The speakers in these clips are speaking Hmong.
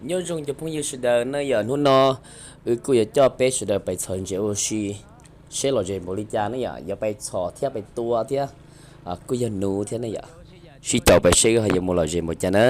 Nyob zoo cov phooj ywg sawv daws na yom, hnub no wb kuj yuav coj peb sawv daws pais txhom ntses ua si seb lom zem npaum li cas na yom, yuav pais txhom thiab pais tua thiab, kuj yog nuv thiab na yom. Sib caum pais seb wb ho yuav mus lom zem npaum cas na.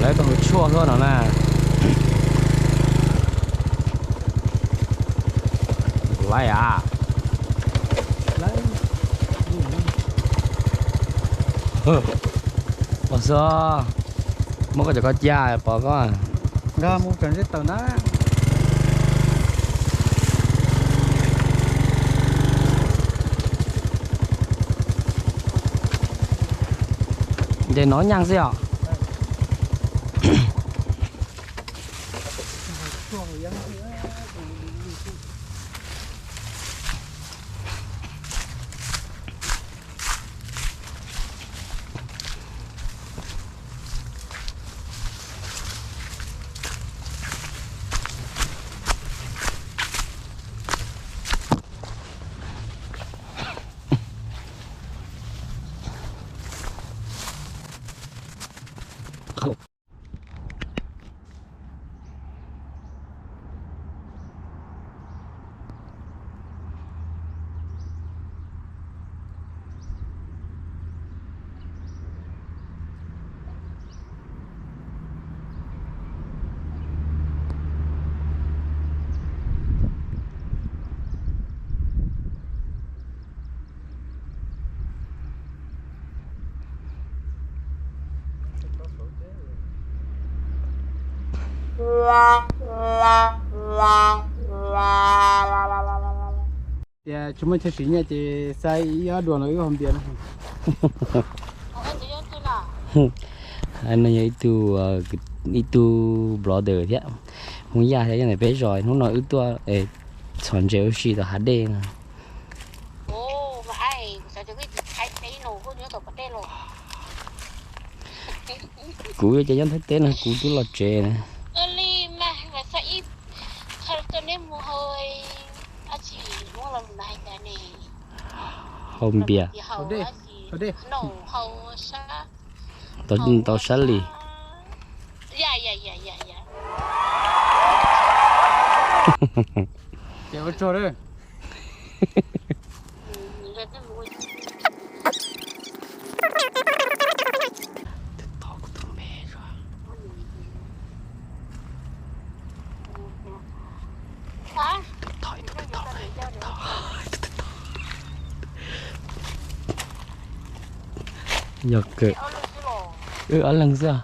Lawv tau hu tshuaj hlo no na. Lawv a. Pom xwb, muab koj cov koj cia pom koj. Nkag mus kom ntsej tawm na. Ntes nov nyaaj xwb os. Tias tsis muaj chaw sim nyiaj ces xa ib ob duas los wb haus npias no. No yog ib tug, ib tug brother thiab, Hmoob Yaj thiab, nyob ntawm peb zos. Hnub no wb tuaj txhom ntses ua si tom hav dej no. Kuv ces nyob Thaib teb no kuv twb los tsev na. Haus npias. Tau sab li. Yog kawg. Wb ob leeg xwb.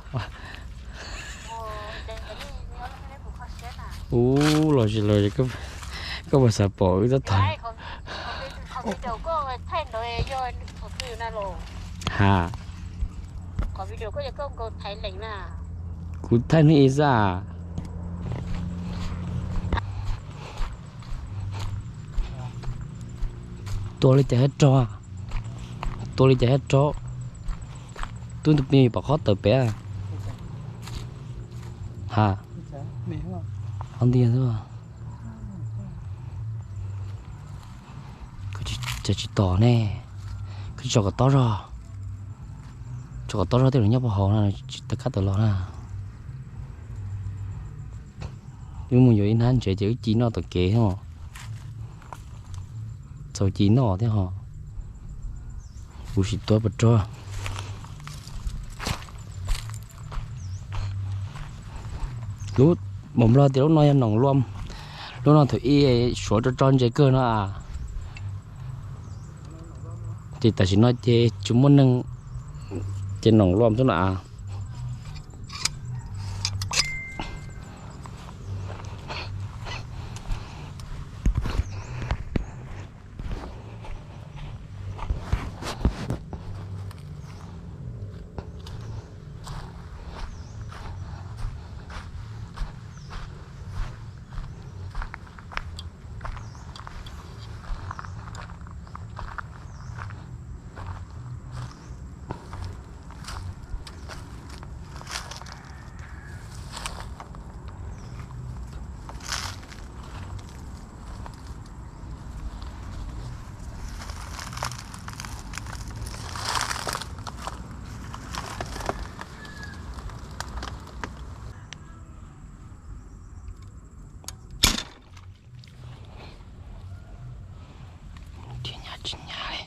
Ub, los los koj puas xav pom wb txoj thaiv? Ha, kuv thaij hnub ib xwb. Tua li cas thiaj raug? Tua li cas thiaj raug? Twb tus plig pom qhov tawm pem. Ha, qhov ntiag xwb. Koj tsis tos ne, koj tsis tso kom tob zog, tso kom tob zog tej zaum nyob puag hauv na, tsis tawm kab tawm los na. Wb mus yuav ib hnab ntses ces wb ci noj tom kev os. Txaus ci noj thiab ho. Kuv sim tuav pov rog. Lub, Hmoob Nplog tias lub no yog noom luam, lub no thaum ub suav tso tso ntses kawg no. Ces tam sim no ces tsis muaj neeg, ces noom luam xwb no. Tsis nyab li.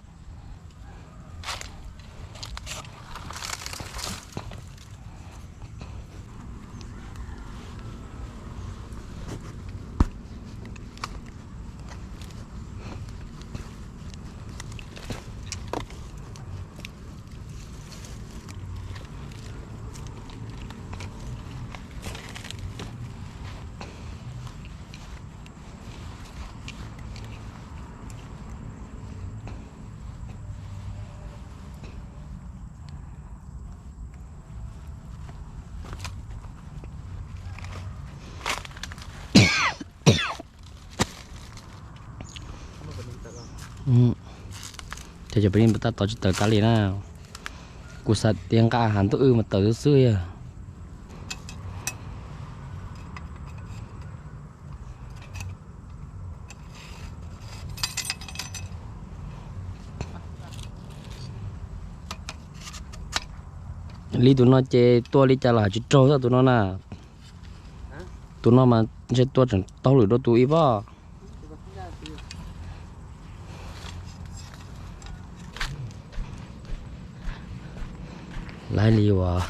Ces cov peb li tab tom tsis tawm tas li na. Kuv xav tias nqa hav ntuj wb mas tawm xwb xwb yog. Li tus no ces tua li cas los hais tsis raug xwb tus no na. Tus no mas ntshe tua tseem tau lwm dua tus ib pob. Lawv li uas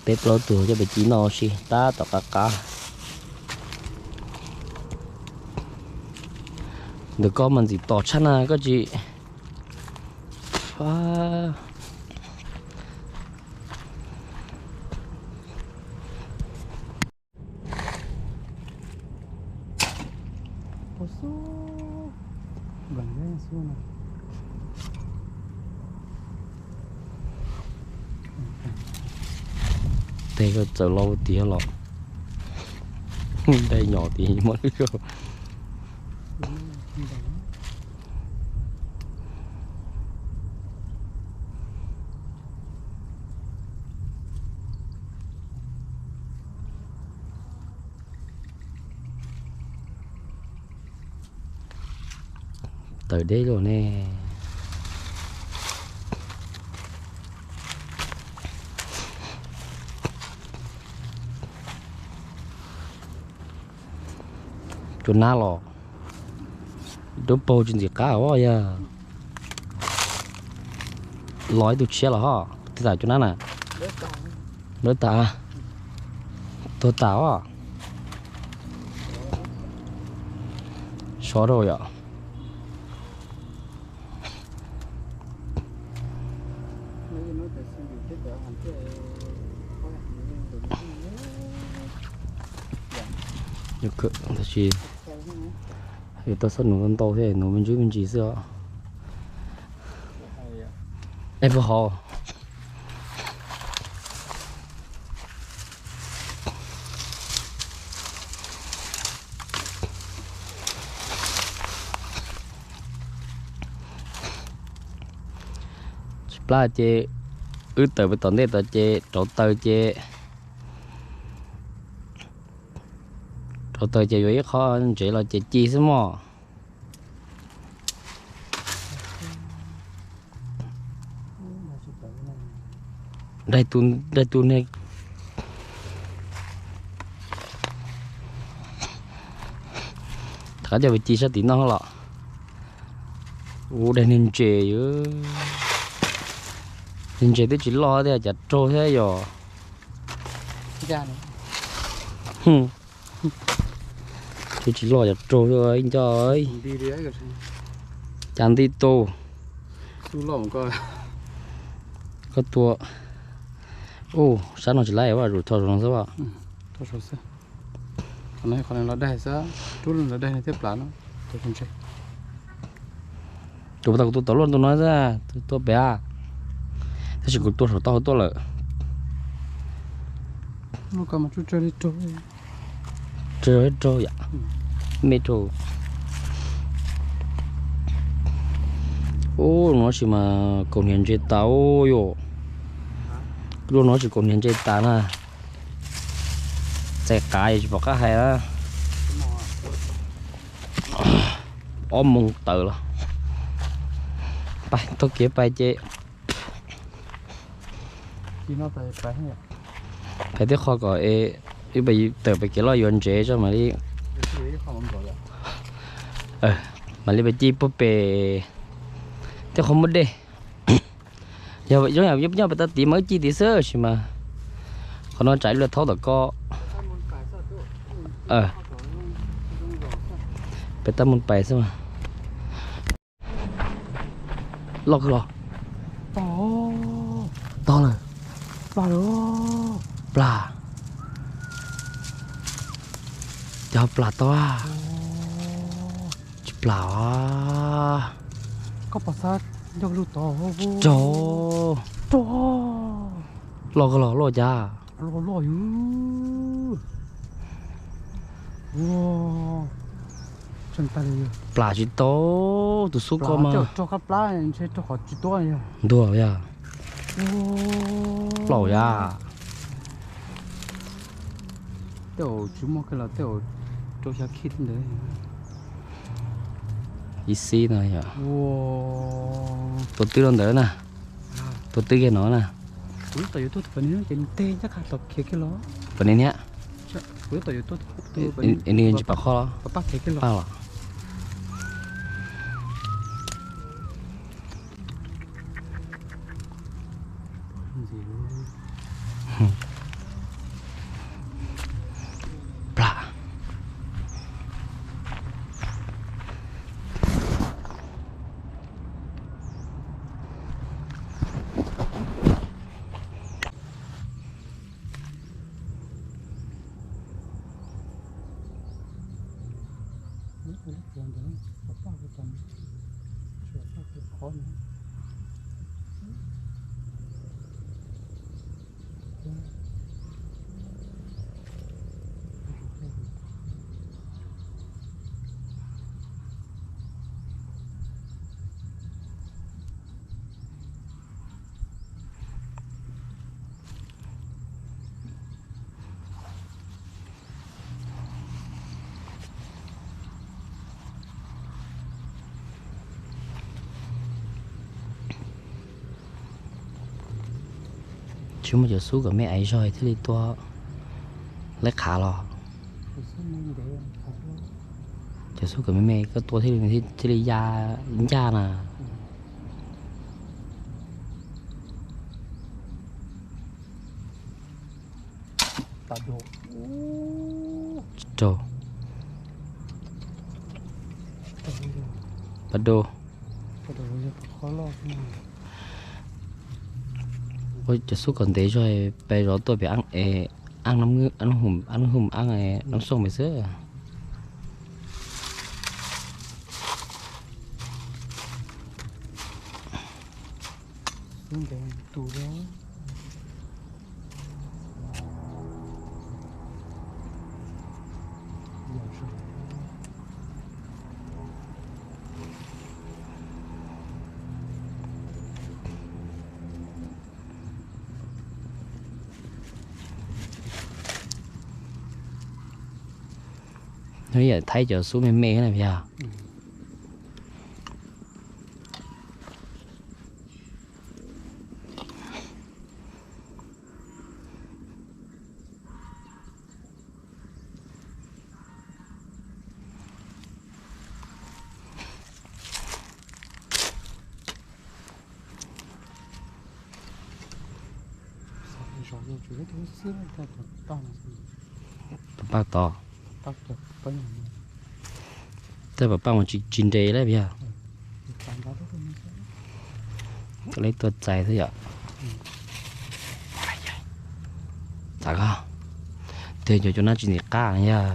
peb plaub tug coj pes ci noj ua si tab tom qab qab. Ntawm koj mas ntxim tos tshaj na koj tsis. Tej koj txawm los tiag los. Dai nyom tid muab lwb. Tawm deb luaj ne. Cua nab los, dub paug tsis ntxim qab os yog. Los ib tug tshiab los ho, twg tas cua nab na? Lawv tas, tuag tas os. Sov rau yom. Tab sis yus tau xob nuv ntau thiab, nuv me ntsis me ntsis xwb os. Es puas hov? Tsis plab ces wb tawm pem tom ntej tod ces rauv taws ces, rauv taws ces yuav ib qho ntsev los ces ci xwb mog. Daig tus, daig tus niag. Rov qab coj pes ci sab tim no los. Ua daig niag ntses, niag ntses twb tsis loj thiab cas raug thiab yog. Tsis loj cas raug ib nco. Cas nti tus. Koj tua. Ub, sab no tsis laib, ua rau thau saum no xwb. Qhov no qhov los daig xwb, rub los daig thiab plam no. Tus pas tas kuv tua tau luaj tus no xwb, tua pem. Tab sis kuv tua saum taub hau tuaj lawm. Tsawg raug yam, me raug. Ub, no tsis mas kaus hniav ntse tas ub yom. Lub no tsis kaus hniav ntse tas na. Txais qav tsis pom qab hais na. Ob moos tawm los. Pais taug kev pais ces. Pais tib qho kom es wb tawm pem kev loj yuav ntsev tso mam li. Mam li pem ci puag pem tej qhov muaj dej. Yog zoo yam nyob pem tag tid mas wb ci tid xwb sis mas qhov no tsam ib pliag thaub tom ko. Pem tab mus pais xwb mas. Loj kawg los? Tog lawm. Plas. Cov plas tau a. Tsis plam. Koj pom xav nco lug tod. Tso. Loj kawg los loj cas? Loj loj yus. Plam tsis tau. Tus xub koj mas rog kab plab ntshe rog qhov tsis tuab. Ntuag yog. Plaum yog. Tej zaum tsis muaj kiag los tej zaum rau xya khij ntawd. Ib xib no yog. Tua twb rau ntawd na. Tua twb kiag no na. Pam niag niag. Nws tsis pam qhov los. Plam. Tsis muaj cov xub kom me aiv zog thiaj li tua laib qhav los. Cov xub kom me me koj tua thiaj li ya ncaj na. Tsis raug. Pas dua. Ua cov xub kom ntev zog, peb zov tuaj pem ab, ab hum ab, nab xooj pem xwb. Nws yam thaib cov xub me me na yog. Pab tod. Tej pab pab mus tsis nres lawm yog. Tau leb tuaj txais xwb yom. Txav koj. Tej cov cov nab tsis ntim qab yog.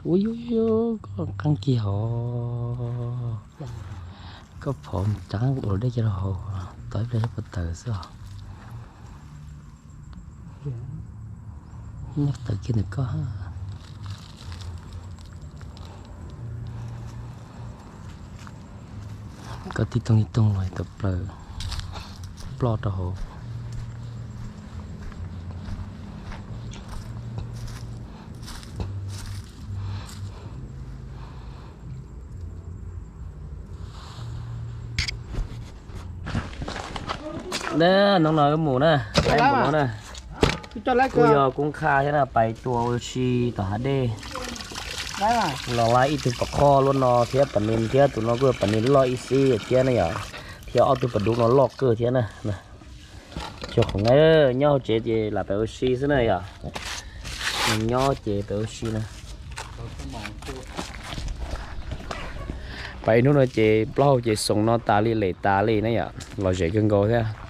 Ua koj qeeb kiag hov. Koj phov cov qeeb ua dej kiag rau hauv, tau ib pliag puas tawm xwb os. Nyob tawm kiag ntawm koj. Koj tib toog tib toog los tawm plaws ploj rau hauv. Hnub no wb mus na, wb mus no na. Kuj yog kuj qha thiab na, pais tua ua si tom hav dej. Los laib ib tug pam qhoj luaj no thiab, pam nws thiab, tus no kuj yog pam nws loj ib xib thiab na yom, thiab ob tug pam dub no loj kawg thiab na. Cog qhov nyob hauv tsev ces lam pem ua si xwb na yom. Nws nyob ces pem ua si na. Pais ib hnub no ces plaub hau ces xoom no tas li, lem tas li na yom, lom zem kawg nkaus thiab.